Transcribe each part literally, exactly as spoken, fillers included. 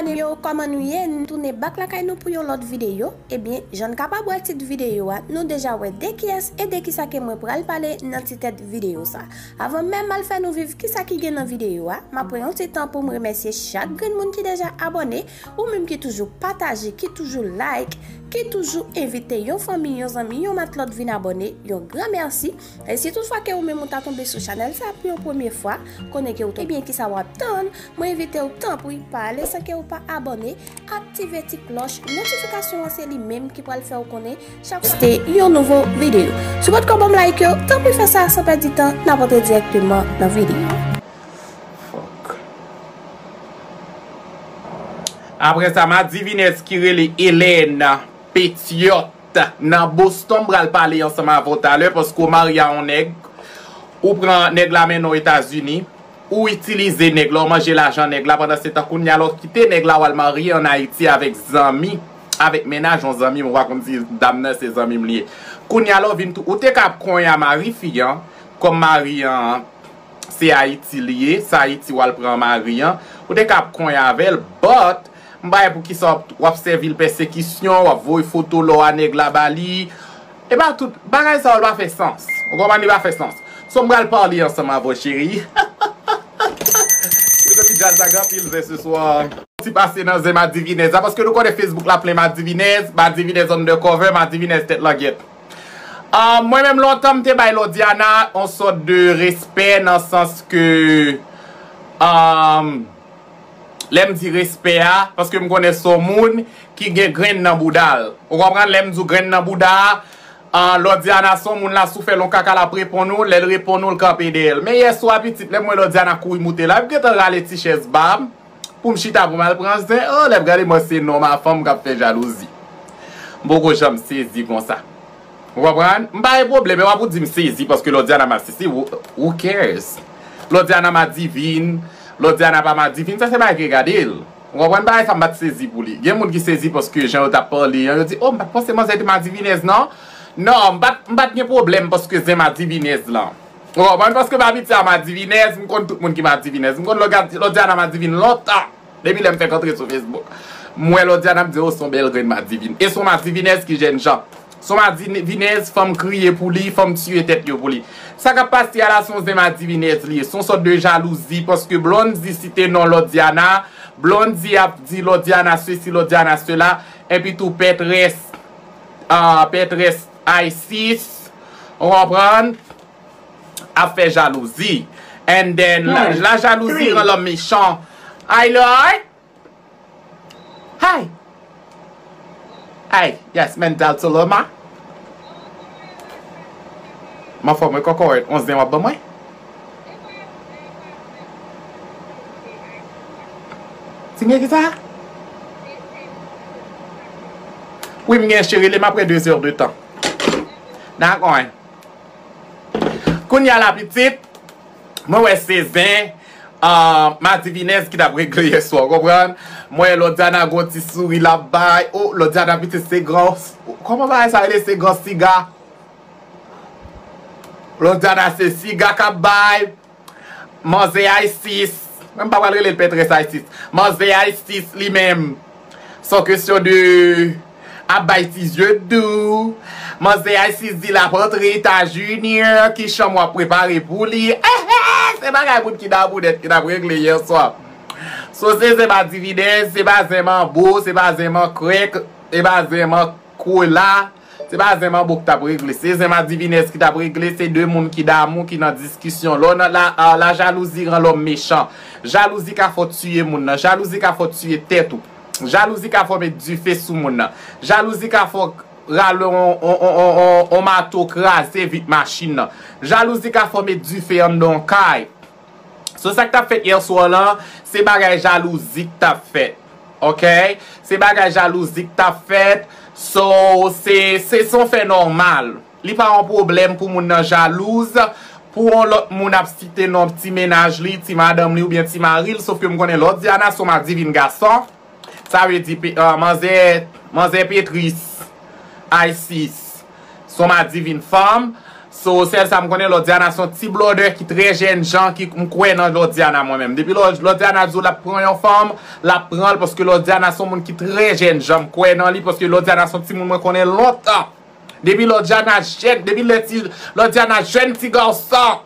Yo, kòman nou ye? Nou tounen back lakay nou pou yon lòt videyo. Ebyen, jan n kapab wè tit videyo a, nou deja wè de kiyès e de kisa ke mwen pral pale nan ti tèt videyo sa. Avan menm m al fè nou viv kisa ki gen nan videyo a, m ap pran yon ti tan pou m remèsye chak grenn moun ki deja abòne, ou menm ki toujou pataje, ki toujou like, ki toujou envite yon fanmi, yon zanmi, yon matlòt vin abòne, yon gran mèsi. E si toutfwa ke ou menm ou ta tonbe sou chanèl sa pou yon premye fwa, konnen ke ou tonbe, ebyen kisa w ap tann? Mwen envite w tanpri pa ale san ke ou pa abòne, aktive ti klòch notifikasyon an, se li menm ki pral fè w konnen chak fwa poste yon nouvo videyo. Si w potko ban m like yo, tanpri fè sa san pèdi tan, n ap antre dirèkteman nan videyo. Fuck. Apre sa, madivinèz ki rele Hélène Pétiot nan Boston, m pral pale ansanm avè w talè, paske w marye a yon nèg, ou pran nèg la mennen w Etazini, ou itilize nèg la, ou manje lajan nèg la, pandan se tan kounye a la w kite nèg la, w al marye ann Ayiti avèk zanmi, avèk mennaj yon zanmi m, ou pa konn si dam nan se zanmi m li ye. Kounye a la w vin tou, ou te ka ap konyen a mari fi an, kòm mari an se Ayiti li ye, se Ayiti w al pran mari an, ou te ka ap konyen avè l, but m pa wè poukisa w ap, w ap sèvi l pèsekisyon, w ap voye foto lò a nèg la ba li. E pa tout, bagay sa yo pa fè sans. Ou konprann, li pa fè sans. So m pral pale ansanm avè w, cheri. Mezanmi, djaz la gen anpil zen se swa. Ti pase nan zen madivinèz la, paske nou konnen Facebook la plen madivinèz, madivinèz undercover, madivinèz tèt langyèt. Ah, mwen menm lontan m te bay Lodiana yon sòt de respè nan sans ke, ah, lè m di respè a, paske m konnen se yon moun ki gen grenn nan bouda l. Ou konprann? Lè m di w grenn nan bouda a, ah, Lodiana se yon moun la, si w fè l yon kaka, l ap reponn ou, lè l reponn ou, l kanpe dèyè l. Men yèswa pitit, lè m wè Lodiana kouri moute la, epi gentan rale ti chèz ba m, pou m chita pou m al pran zen. Oh, lè m gade mwen se nonm a fanm k ap fè jalouzi. M poko janm sezi konsa. Ou konprann? M pa gen pwoblèm, e w ap ou di m sezi paske Lodiana masisi, who, who cares? Lodiana madivin, Lodiana pa madivin, sa se bagay ki regade l. Ou konprann? Bagay sa m pa t sezi pou li. Gen moun ki sezi paske jan yo t ap pale an, yo di, oh, m pa t panse manzè te madivinèz, non. Non, m pa t, m pa t gen pwoblèm paske zen madivinèz lan. Ou konprann? Paske m abitye a madivinèz, m konn tout moun ki madivinèz. M konn Lodiana madivin lontan. Depi lè m fèk antre sou Facebook. M wè Lodiana, m di, oh, se yon bèl grenn madivin. E se yon madivinèz ki jènjan. Se yon madivinèz, fanm kriye pou li, fanm tiye tèt yo pou li. Sa k ap pase a la, se yon zen madivinèz li ye. Se yon sòt de jalouzi, paske Blondy site non Lodiana. Blondy ap di Lodiana sesi, Lodiana sela. Epi tou, pètrès, ah, pètrès Isis, ou konprann? Ap fè jalouzi. And then, la, la jalouzi rann lòm mechan. Hi, Lord. Hi. Hi, yes, mental Soloma. M anfòm wi, kòkòwèt, yon zen w ap ban mwen. Ti gen kisa? Wi, m gen cheri, rele m apre de zè de tan. Dakò, en. Kounye a la pitit, mwen wè se zen, ah, madivinèz ki t ap regle yèswa, w konprann? Mwen wè Lodiana gon ti souri l ap bay. Oh, Lodiana pitit se gran, kòman bagay sa rele? Se gran siga. Lodiana se siga k ap bay. Manzè Isis, mwen m pa pral rele l pètrès Isis. Manzè Isis li menm, se yon kesyon de ap bay ti zye dou. Manzè Isis di l ap antre Etazini, ki chanm w ap prepare pou li. Eh, eh, eh, se bagay moun ki damou nèt ki t ap regle yèswa. So, se, se pa divinèz, se pa zen manbo, se pa zen mankrèk, se pa zen mankola. Se pa zen manbo ki t ap regle, se zen madivinèz ki t ap regle, se de moun ki damou ki nan diskisyon. Lè w nan la, ah, la jalouzi rann lòm mechan. Jalouzi ka fè w tiye moun nan, jalouzi ka fè w tiye tèt ou. Jalouzi ka fè w met dife sou moun nan. Jalouzi ka fè w rale on, on, on, on, on, on mato kraze vit machin nan. Jalouzi ka fè w met dife anndan yon kay. So, sa k t ap fèt yèswa lan, se bagay jalouzi k t ap fèt. Oke? Se bagay jalouzi k t ap fèt. So, se, se, se yon fè nòmal. Li pa yon pwoblèm pou moun nan jalouz, pou yon lòt moun ap site non ti mennaj li, ti madanm li oubyen ti mari l, sof ke m konnen Lodiana se yon madivin gason. Sa vle di, pe-, ah, manzè, manzè Petris, Isis, se yon madivin fanm. So, sèl sa m konnen, Lordiana se yon ti blòdè ki trè jèn jan, ki m kwè nan Lordiana mwen menm. Depi Lor-, Lordiana di w l ap pran yon fanm, l ap pran l, paske Lordiana se yon moun ki trè jèn jan, m kwè nan li, paske Lordiana se yon timoun mwen konnen lontan. Depi Lordiana jèn, depi lè ti, Lordiana jèn ti gason.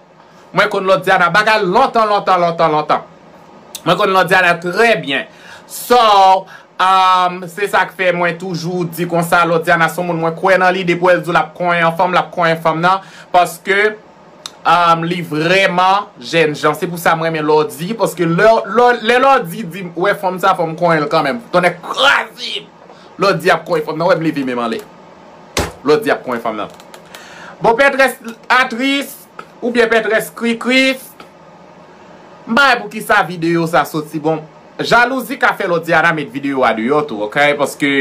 Mwen konn Lordiana bagay lontan, lontan, lontan, lontan. Mwen konn Lordiana trè byen. So, um, se sa k fè mwen toujou di konsa, Lordiana se yon moun mwen kwè nan li, depi w wè l di w l ap konyen yon fanm, l ap konyen fanm nan, paske, um, li vrèman jèn jan. Se pou sa mwen renmen Lordi, paske lè, lè, lè Lordi di, "Wè fanm sa, fò m konyen l kanmenm." Tonnè kraze m! Lordi ap konyen fanm nan, wè m leve men m anlè. Lordi ap konyen fanm nan. Bon, pètrès atris, oubyen pètrès krikri, m pa wè pou kisa videyo sa soti. Bon, jalouzi ka fè Lordiana met videyo a deyò tou, ok? Paske,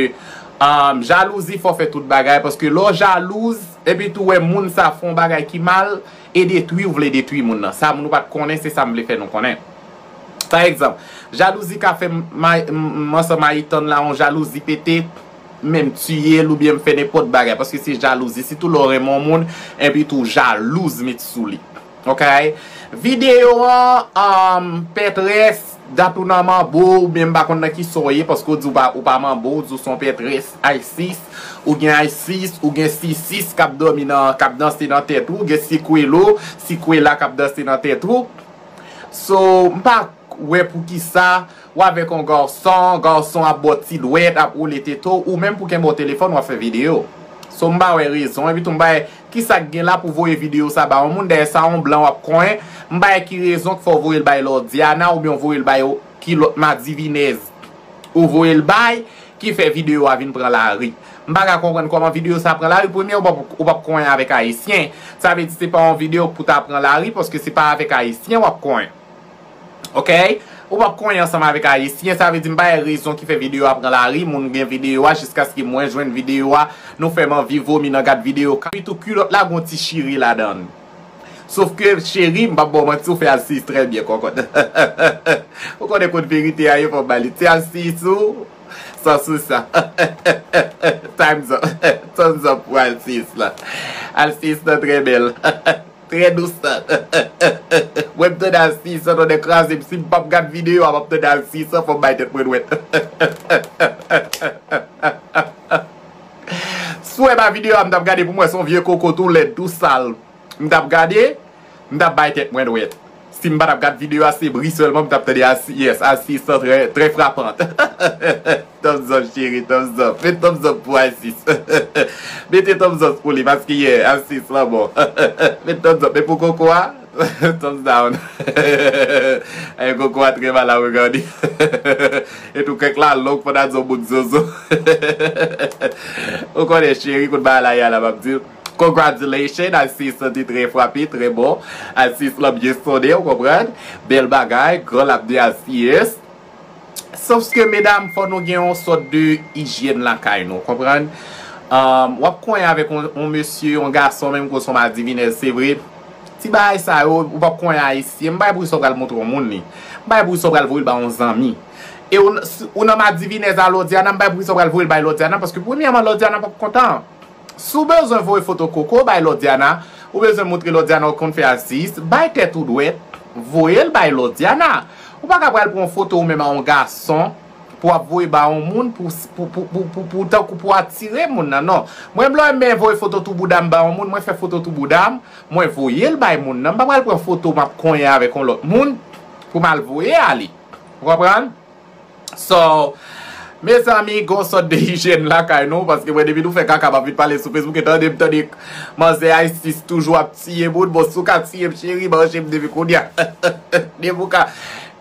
um, jalouzi fè w fè tout bagay, paske lè w jalouz, epi tou wè moun sa fè yon bagay ki mal, e detwi w vle detwi moun nan. Sa moun ou pa t konnen, se sa m vle fè nou konnen. Pa egzanp, jalouzi ka fè m, m, m ansanm a Ethan la, yon jalouzi pete, men m tiye l oubyen m fè nenpòt bagay, paske se jalouzi. Sitou lè w renmen yon moun, epi tou jalouz met sou li. Ok? Videyo an, um, pètrès, dat ou nan manbo, oubyen m pa konn nan kisa w ye, paske w di w pa, ou pa manbo, w di w se yon pètrès, isis, ou gen isis, ou gen sisis k ap dòmi nan, k ap danse nan tèt ou, gen sikwelo, sikwela k ap danse nan tèt ou. So, m pa wè poukisa w avèk yon gason, gason ap ba w ti dwèt, ap woule tete w, ou menm pou kenbe w telefòn, w ap fè videyo. So, m pa wè rezon, epi tou m pa wè kisa k gen la pou voye videyo sa ba yon moun, dèyè sa yon blan w ap konyen, m pa wè ki rezon k fè w voye l bay Lordiana, oubyen w voye l bay ki lòt madivinèz ou voye l bay, ki fè videyo a vin pran lari. M pa ka konprann kòman videyo sa pran lari. Premye, ou p ap, ou p ap konyen avèk Ayisyen. Sa vle di se pa yon videyo pou ta pran lari, paske se pa avèk Ayisyen w ap konyen. Ok? Ou p ap konyen ansanm avèk Ayisyen, sa vle di m pa wè rezon ki fè videyo a pran lari, moun gen videyo a, jiskaske mwen jwenn videyo a, nou fè m anvi vomi nan gad videyo ka. Epi tou kilòt la gon ti chire ladan l. Sof ke, cheri, m p ap ba w manti, ou fè Alsis trè byen, kòkòt. Ou konnen kot verite a ye, fò m ba li. Ti Alsis ou, san sou sa. Time's up. Thumbs up pou Alsis la. Alsis nan trè bèl. Trè dous. Mwen m tande Alsis an, tande kraze m. Si m p ap gad videyo a, m ap tande Alsis an, fò m bay tèt mwen dwèt. Si w wè pa videyo a, m t ap gade pou mwen se yon vye koko tou lèd, tou sal. M t ap gade, m t ap bay tèt mwen dwèt. Si m pa t ap gad videyo a, se bri sèlman m t ap tande. Alsis, yes, Alsis trè, trè frapant. Thumbs up, cheri, thumbs up. Met thumbs up pou Alsis. Mete thumbs up pou li, paske, yeah, Alsis lan bon. Met thumbs up. Men pou koko a, thumbs down. Ay, koko a trè mal a regade. E tou kèk la long pandan zon bout zozo. Ou konnen, cheri, kout bagay la, ya la, m ap di. Congratulations, Alsis te trè frape, trè bon. Alsis lan byen sone, ou konprann? Bèl bagay, gran lap de Alsis. Sof ke, medam, fò nou gen yon sòt de ijyèn lakay nou, konprann? Um, w ap konyen avèk yon, yon mesye, yon gason, menm ke w se yon madivinèz, se vre. Ti bagay sa yo, ou p ap konyen Ayisyen. M pa gen pou kisa w pral montre yon moun li. M pa gen pou kisa w pral voye l ba yon zanmi. E ou, ou nan madivinèz a Lordiana, m pa gen pou kisa w pral voye l bay Lordiana, paske premyèman, Lordiana p ap kontan. Si w bezwen voye foto koko bay Lordiana, ou bezwen montre Lordiana ou konn fè Alsis, bay tèt ou dwèt, voye l bay Lordiana. Ou pa ka pral pran yon foto ou menm a yon gason pou w ap voye ba yon moun pou, pou, pou, pou, pou, pou, tankou pou atire moun nan, non. Mwen, lè m voye foto tou bouda m ba yon moun, mwen fè foto tou bouda m, mwen voye l bay moun nan. M pa pral pran foto m ap konyen avèk yon lòt moun pou m al voye ale. Ou konprann? So, mezanmi, gon sòt de ijyèn lakay nou, paske mwen depi nou fè kaka m ap vin pale sou Facebook, e tande m tande manzè Isis toujou ap tiye moun, bon, si w ka tiye m, cheri, manje m depi kounye a. Depi w ka,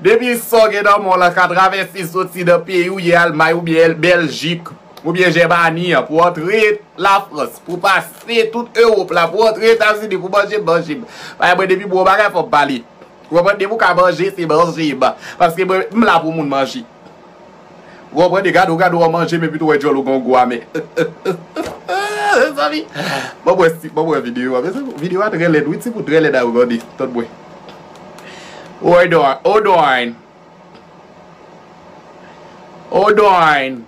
depi san w gen nan men w lan ka travèse soti nan peyi w ye, Almay oubyen Bèljik, oubyen Jèmani an, pou w antre Lafrans, pou w pase tout Ewòp la, pou w antre Etazini, pou manje m, manje m. Paske mwen depi m wè yon bagay fò m pale. Ou konprann? Depi w ka manje, se manje m. Paske mwen, m la pou moun manje. Ou konprann? Gade w, gade w ap manje m, epi tou wè djòl ou gen gwo a men. Mezanmi, ban m wè si, ban m wè videyo a. Mezanmi, videyo a trè lèd, wi, ti bout trè lèd a regade. Tann mwen. Hold on, hold on. Hold on.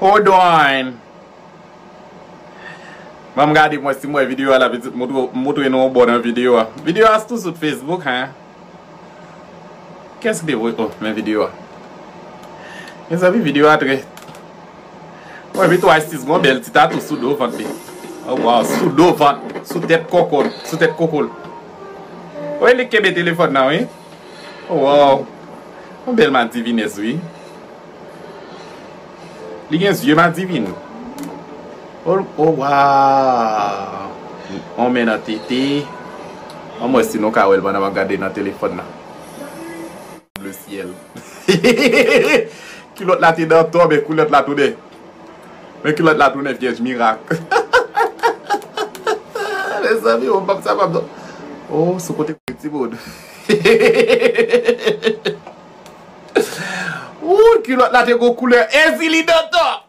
Hold on. Ban m gade mwen si m wè videyo a la, pitit, moutre, moutre nou yon bò nan videyo a. Videyo a tou sou Facebook, hein? Kiyès ki te voye? Oh, men videyo a. Mezanmi, videyo a trè. Mwen vin wè Ice-T gon bèl ti tatou sou do vant li. Oh, wow, sou do vant, sou tèt koko, sou tèt koko l. Wi, li kenbe telefòn nan, wi. Oh, wow. Yon bèl madivinès, wi. Li gen zye madivin. Oh, oh, wow. On men nan tete. An mwen si nou ka wè l pandan m ap gade nan telefòn nan. Le ciel. Kilòt la te dantò, men kilòt la tounen. Men kilòt la tounen vyèj mirak. Mezanmi, oh, m p ap sa p ap non. Oh, sou kote ti moun. Ooh, kilòt la te gon koulè. Ezili dantò.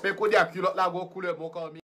Men kounye a kilòt la gon koulè bon kòm